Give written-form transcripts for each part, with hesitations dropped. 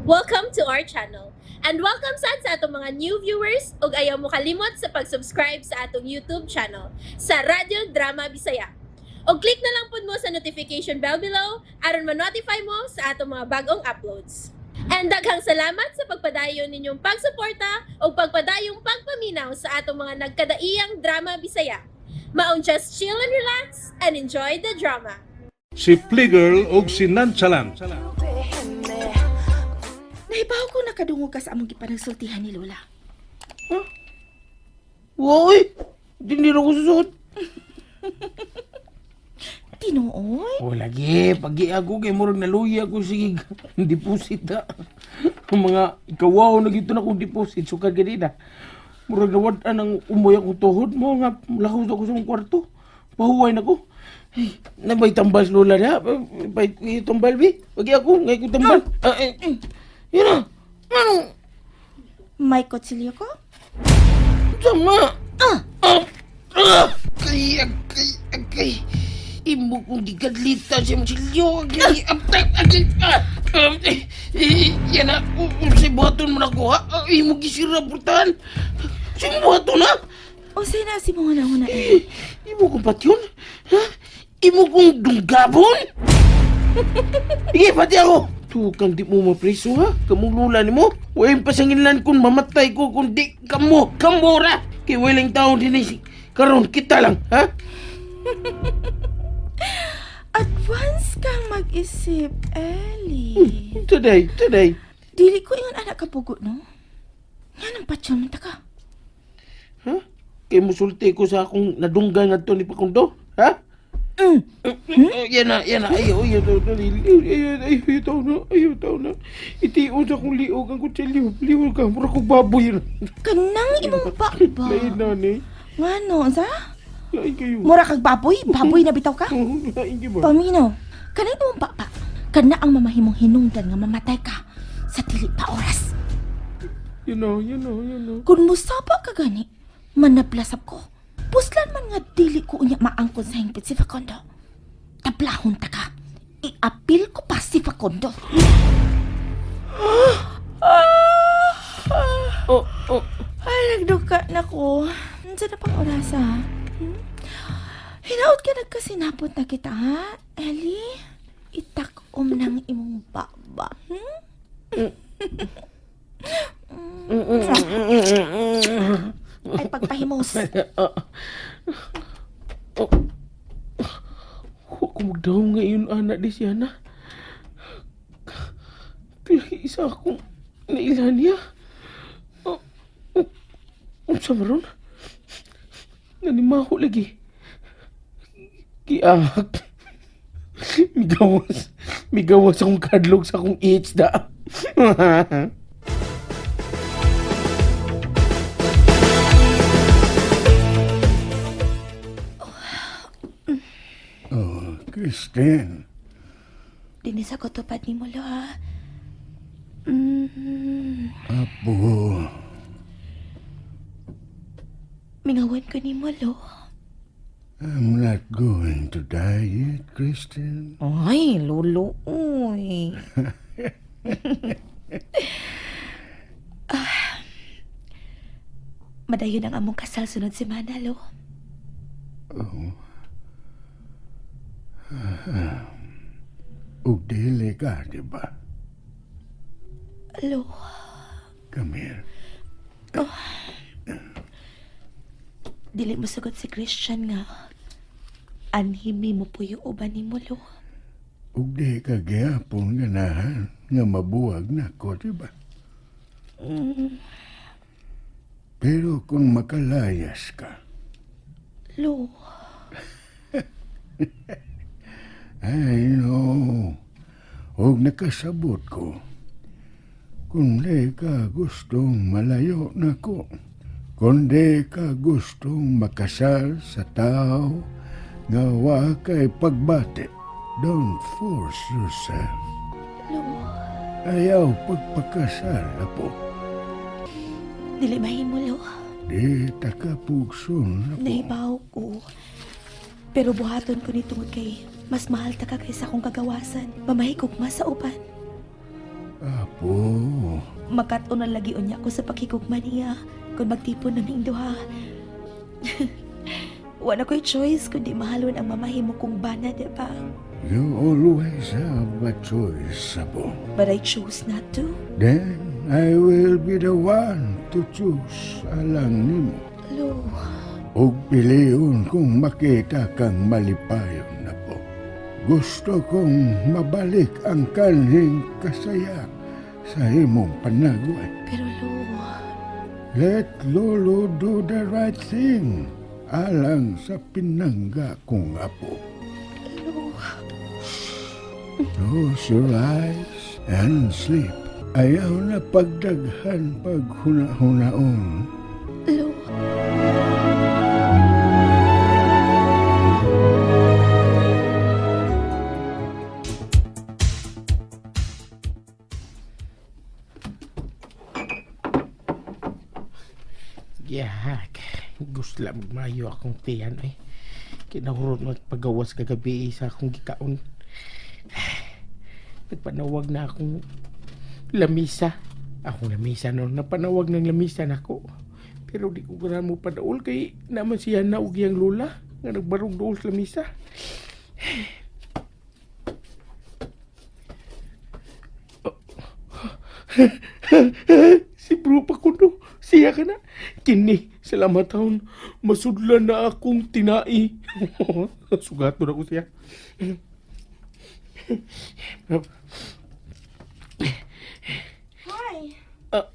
Welcome to our channel. And welcome sad sa atong mga new viewers ug ayaw mo kalimot sa pag-subscribe sa atong YouTube channel sa Radyo Drama Bisaya. Og click na lang pud mo sa notification bell below aron ma-notify mo sa atong mga bagong uploads. And daghang salamat sa pagpadayon ninyong pagsuporta ug pagpadayong pagpaminaw sa atong mga nagkadaiyang drama Bisaya. Maong just chill and relax and enjoy the drama. Si Pligirl ug si Nonchalant. Nahibaw ko nakadungog ka sa among gipanagsultihan ni Lola. Woy! Hindi na ko susot. Tinuoy? O lagi, pag ako kay murag naluya ko sige deposit ha. Ang mga ikawaw na gito na kong deposit sukad ganina. Murag nawad-an ang umoy akong tuhod mo nga lahos ako sa mong kwarto. Pahuway na ko. Ay, nabay tambal sa lola niya. Bay tambal bi. Pagi ako, ngay ko tambal. Ah, eh, eh. Yun na. Ano? May kutsilyo ko? Sama. Ah! Ah! Ah! Kay, agay, agay. Imo kong gigadlita siya mo silyo. Agay, agay, agay. Ah! Ah, eh, eh, yan na. Sa buhaton mo na ko, ha? Ah, imo gisira, purtahan. Sa buhaton, ha? O say na si mga nauna eh. Imo kong patyon? Ha? Imo kong dunggabon? Sige, pati ako. Tukang di mo mapreso, ha? Kamong lula ni mo. Huwag pasanginlan kung mamatay ko kundi kamo. Kamo ra. Kay walang taon din eh. Karon kita lang, ha? Advance kang mag-isip, Ellie. Today, today. Dili ko ingon anak kapugo, no? Nga nang patyon man ta ka. Ha? Kay musulti ko sa akong nadunggan ngadto ni Pakundo, ha? Mm. Yan na, yan na. Ayaw, ayaw, ayaw, ayaw, ayaw, ayaw, tao na, ayaw, tao na. Itiyon sa akong liog ang kutsilyo. Liog ka, mura kong baboy. Kanang imong baba. Lain na, ni. Nga no, sa? Lain kayo. Mura kag baboy, baboy na bitaw ka. Lain kayo ba? Pamino, kanang imong baba. Kana ang mamahimong hinungdan nga mamatay ka sa dili pa oras. You know, you know, you know. Kung musaba ka gani, manablasap ko. Puslan man nga dili ko unya maangkon sa hingpit si Facundo. Tablahon ta ka. Iapil ko pa si Facundo. Oh. Ay, nagduka na ko. Nandiyan na pang orasa. Hmm? Hinaot ka nagkasinapot na kita, ha? Ellie, itakom ng imong baba. Hmm? Ay, pagpahimos. Oh. Huwag ko magdahong ngayon, anak di siya na. Kaya isa akong nailan niya. Oh, oh, unsa maron? Nanimaho lagi. Giahak. Migawas. Migawas akong kadlog sa akong AIDS da. Oh, Christine. Dinis ako tupad ni Molo, ha? Apo. Mingawan ko ni Molo. I'm not going to die yet, Christine. Ay, Lolo, uy. ah, madayon ang among kasal sunod semana, Lo. Ug dili ka, di ba? Lo, Come here. dili mo sagot si Christian nga. Anhimi mo puyo uban ni mo, Lo. Ug di ka gihapon ganahan nga mabuwag nako, di ba? Pero kung makalayas ka, Lo, I know. Ug nakasabot ko. Kung di ka gustong malayo nako, kung di ka gustong makasal sa tao nga wa kay pagbati, don't force yourself. Lo, Ayaw pagpakasal, apo. dili mahimo, Lo. Di takapugson, apo. Nahibaw ko. Pero buhaton ko ni tungod kay mas mahal ta ka kaysa akong kagawasan. Mamahigugma sa uban. Apo, Makat-on na lagi unya ko sa paghigugma niya kung magtipon naming duha. Wala ko'y choice kundi mahalon ang mamahimo kong bana, di ba? You always have a choice, Apo. But I chose not to. Then I will be the one to choose alang nimo. Lo, Og piliyon kung makita kang malipayon na po. Gusto kong mabalik ang kanhing kasaya sa imong panagway. Pero Lo, Let Lolo do the right thing alang sa pinangga kong apo. Lo, Close your eyes and sleep. Ayaw na pagdaghan paghuna-hunaon. Lo. Yahak. Gusto lang magmayo akong tiyan eh. Kinahurot magpagawas kagabi eh, sa akong gikaon. Nagpanawag na akong lamisa. Akong lamisa no. Napanawag ng lamisa nako. Pero di ko ganahan mo padaol kay naman siya na og iyang lola nga nagbarog dool sa lamisa. Si bro pa kuno. Siya ka na. Kini, salamat taon. Masudlan na akong tinai. Sugato na ko siya. Hi. Ah,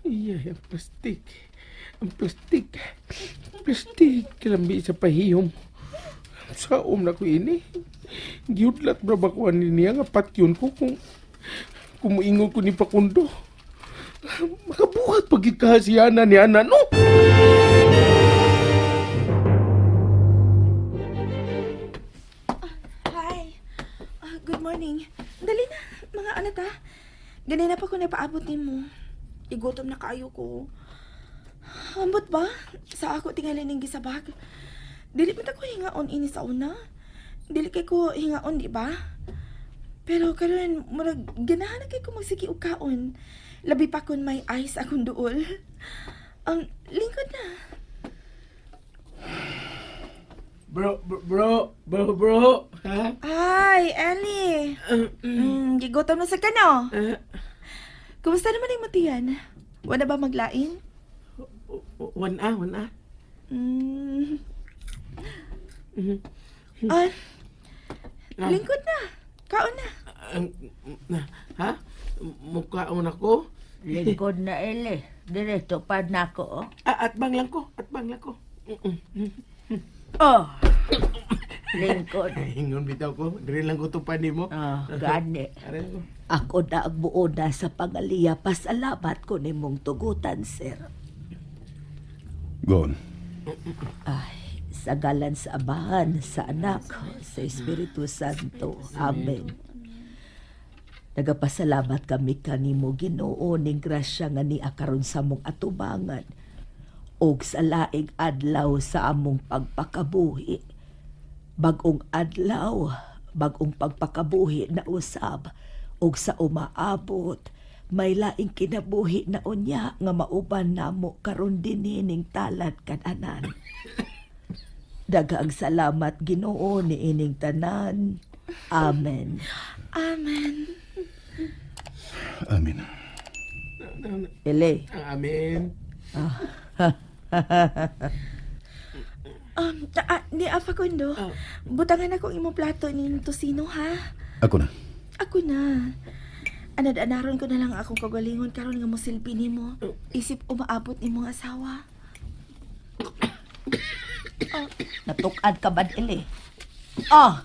iya, ang plastik. Ang plastik. Plastik. Kalambi sa pahiyom. Saom na ko ini. Giudlat bra ba ko ani niya nga patyon ko kung kumuingon ko ni Pakundo. Makabuhat pag ikahasiyana ni Ana, no? Hi. Ah, good morning. Dali na, mga anak ha. Ganina pa ko napaabot nimo. Igutom na kaayo ko. Ambot ba? Sa ako tingali ning gisabag. Dili man ta ko hingaon ini sa una. Dili kay ko hingaon, di ba? Pero karon murag ganahan na kay ko magsige og kaon. Labi pa kun may ice akong duol. Ang lingkod na. Bro, bro, bro, bro, bro. Ha? Ay, Ellie. Gigutom na sa kano. Eh, Kumusta naman yung matiyan? Wala ba maglain? Wan a, wan a. Ah, lingkod na. Kaon na. Ha? Mukhaon ako? Lingkod na ele. Dire, tupad na ako, oh. Ah, atbang lang ko, atbang lang ko. Oh. Lingkod. Ingon bitaw ko, dire lang ko tupan nimo. Oh, gani. Aray ko. Ako na ang buo na sa pangaliya. Pasalamat ko nimong tugutan, sir. Gon. Ay, sa galan sa Amahan, sa Anak, sa Espiritu Santo. Amen. Nagapasalamat kami kanimo Ginoo ning grasya nga ni karon sa among atubangan og sa laing adlaw sa among pagpakabuhi. Bag-ong adlaw, bag-ong pagpakabuhi na usab og sa umaabot may laing kinabuhi na unya nga mauban namo karon dinhi ning talad kananan. Daghang salamat Ginoo niining tanan. Amen. Amen. Amin. Ele, Amen. Ni Afa Kondo, butangan ako imong plato ni tosino ha. Ako na. Ako na. Anad-anaron ko na lang akong kagalingon karon nga mosilbi nimo. Isip umaabot nimong asawa. natukad ka ba ele? Ah,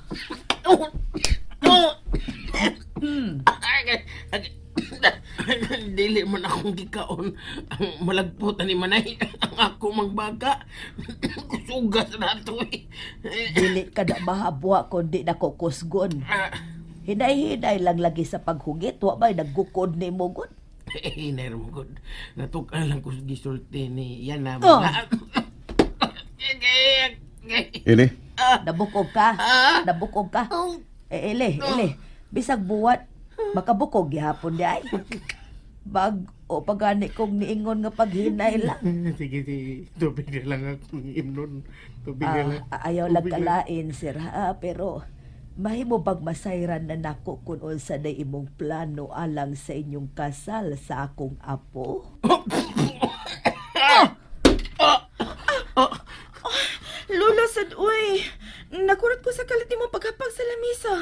Dili man akong gikaon ang malagpot ani manay ang ako magbaka. Kusugas na to eh. Dili ka na mahabwa kundi na kukusgon. Hinay-hinay lang lagi sa paghugit, wa ba'y naggukod ni mo gud? Eh, hinay mo gud. Natukan lang ko sa gisulti ni yan na. Oh. Ili, Nabukog ka? Nabukog ka? Eh, ele, ele, bisag buwat, makabukog gihapon di ay. Bag o pagani kong niingon nga paghinay lang. Sige, sige. Tubig na lang akong imnon. Tubig na lang. Ah, ayaw lang Tubig na. kalain, sir, ha? Pero mahimo bag masayran na nako kung unsa day imong plano alang sa inyong kasal sa akong apo? Lola sad uy. Nakurat ko sa kalit nimo paghapag sa lamisa.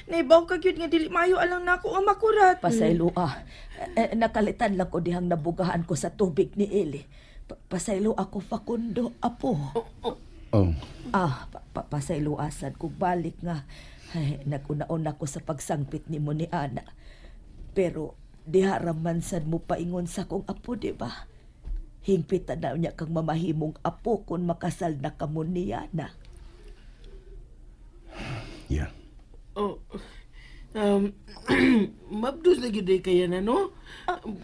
Naibaw ka gyud nga dili maayo alang nako ang makurat. Pasaylo ah. Eh, nakalitan lang ko dihang nabugahan ko sa tubig ni Eli. Pasaylo ako, Facundo, apo. Oh, Ah, pasaylo asad ko balik nga. Ay, nag-una-una ko sa pagsangpit ni mo ni Ana. Pero diha raman sad mo paingon sa kong apo, di ba? Hingpitan na niya kang mamahimong apo kung makasal na kamo ni Ana. Yeah. Oh. Mabdos lagi day kaya na, no?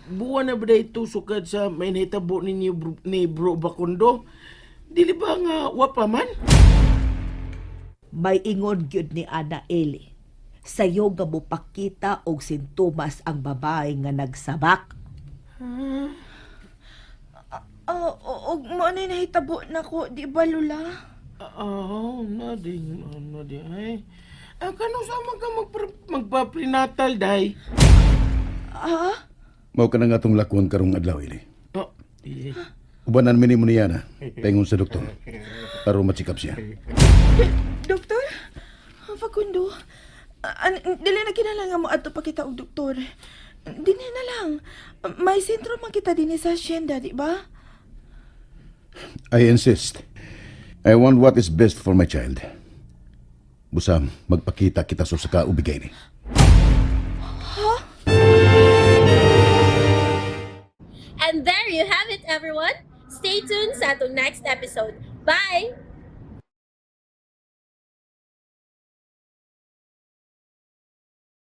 Buwan na ba day ito sukad sa may nahitabo ninyo bro, ni Bro Bakundo? Dili ba nga wapa man? May ingon gyud ni Ana Eli. Sayo nga mopakita og sintomas ang babae nga nagsabak. Ah, og mo na nahitabo nako, di ba Lola? Oo, na ding, na ding, ay. Ah, kano sama ka magpa-prenatal, day? Ah? Mao ka na nga itong lakuan karong adlaw, Ili. Oh, eh. Ubanan mi nimo niya na, paingon sa doktor. Para ma-check up siya. Doktor? Ah, Facundo, dili na kinahanglan mo adto pa kita og doktor. Dinhi na lang. May sentro man kita dinhi sa hacienda, di ba? I insist. I want what is best for my child. Busa, magpakita kita sa ka ubigay ni. And there you have it, everyone. Stay tuned sa atong next episode. Bye!